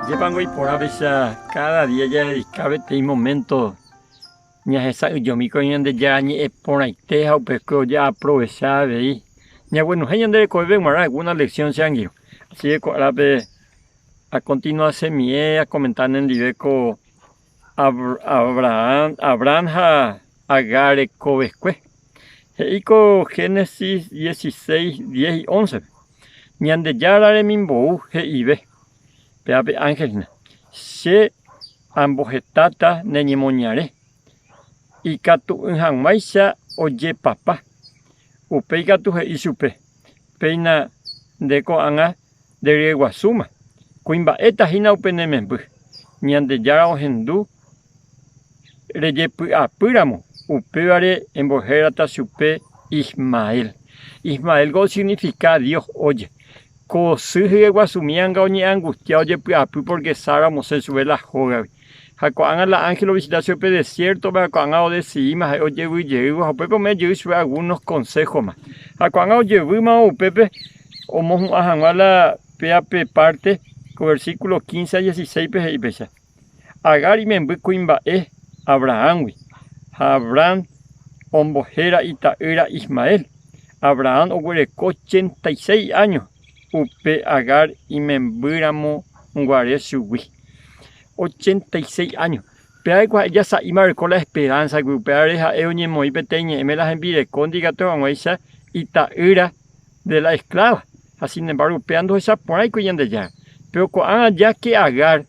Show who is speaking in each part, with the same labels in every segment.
Speaker 1: Ajépango iporã péicha káda día jadedika peteĩ moménto ñahesa'ỹijomi ko Ñandejára Ñe'ẽ porãite ha upekue ojaaprovecha avei ñaguenohẽ ñande rekovépe g̃uarã algúna leksión che angirũ. Así ke ko árape akontinuasemie akomenta nendive ko Abraham ha Agar rekovekue. He'i ko Génesis 16, 10 y 11-pe, Ñandejára remimbou he'ive, péva pe ánhel hína, Che ambohetáta ne ñemoñare, ikatu'ỹ hag̃uáicha ojepapa. Upéi katu he'i chupe, Péina nde ko'ág̃a Nde ryeguasúma, kuimba'éta hína upe ne memby. Ñandejára ohendu rejepy'apy ramo, upévare embohérata chupe Ismael. Ismaélko osignifika Dios oye. Ko sy hyeguasumi anga oñeangustia ojepy'apy pórke Sara omosẽ chupe la hógagui. Ha ko'ág̃a la ánhel ovisita chupe pe desiértope ha ko'ág̃a odesidíma ha'e ojevy jeývo ha upépe ome'ẽ jey chupe algúnos konséhoma. Ha ko'ág̃a ojevýmavo upépe omohu'ã hag̃ua la péa pe párte ko versíkulo 15 ha 16-pe he'i péicha, Agar imemby kuimba'e Abrahámgui, ha Abraham ombohéra ita'ýra Ismael. Abraham oguereko 86 áño upe Agar imembýramo guare chugui. 86 áño. Péva ha'e jasa'íma oreko la esperánsagui, upévare ha'e oñemoĩ peteĩ ñe'ẽme la hembirekóndi ikatu hag̃uáicha ita'ýra de la eskláva. Ha sin embargo upéva ndohechaporãikuri Ñandejára. Péro ko'ág̃a ja ke Agar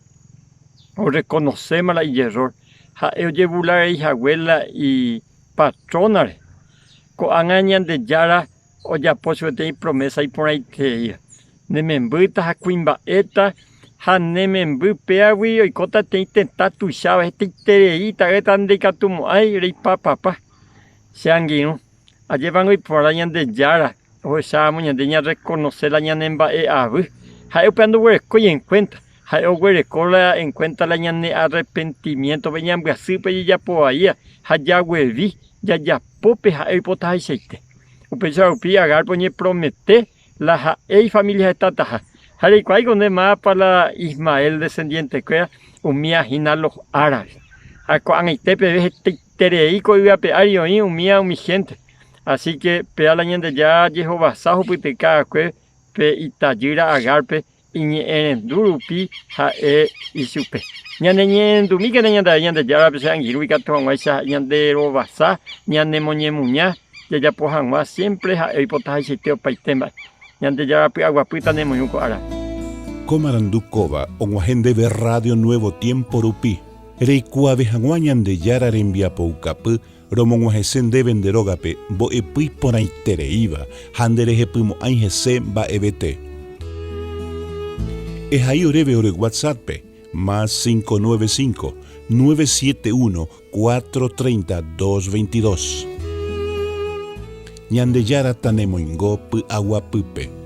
Speaker 1: orrekonoséma la ijerrór, ha'e ojevularei hague la ipatrónare. Ko'ág̃a Ñandejára Ojapo chupe peteĩ promésa iporãitereíva, Ne membýta ha kuimba'éta, ha ne memby péagui oikóta peteĩ tetã tuicháva, hetaiterei ita'ýta ndaikatumo'ãi reipapapa. Che angirũ, ajépango iporã Ñandejára ohecháramo ñande ñarrekonose la ñanemba'e'avy. Ha'e upéva ndoguerekói enkuénta, ha'e oguereko la enkuénta la ñane arrepentimiéntope, ñambyasýpe jajapo vaíva ha jaguevi jajapo pe ha'e oipotahaichaite. Upéicha rupi Agárpe oñepromete la ha'e ifamília hetataha. Ha reikuaáiko nde mávapa la Ismael desendientekuéra, umíva hína los árabes. Ha ko'ag̃aite peve hetaiterei ko yvy ape ári oĩ umíva umi hénte. Así ke péva la Ñandejára jehovasa ohupytyka va'ekue pe itajýra Agárpe Iñe'ẽrendu rupi ha'e ichupe. Ñaneñe'ẽrendumíkena ñandave Ñandejárape che angirũ ikatu hag̃uáicha ñanderovasa, ñanemoñemuña, jajapo hag̃ua siémpre ha'e oipotahaichaite opaite mba'e. Ñandejára py'aguapy tanemoirũ ko árape.
Speaker 2: Ko marandu kóva og̃uahẽ ndéve Radio Nuevo Tiempo rupi, reikuaave hag̃ua Ñandejára rembiapoukapy Romog̃uahẽse ndéve nde rógape mbo'epy iporãitereíva ha nderehepymo'ãi hese mba'evete. Ehai oréve ore WhatsApp-pe, más 595 971 430 222. Ñandejára tanemoingo py'aguapýpe.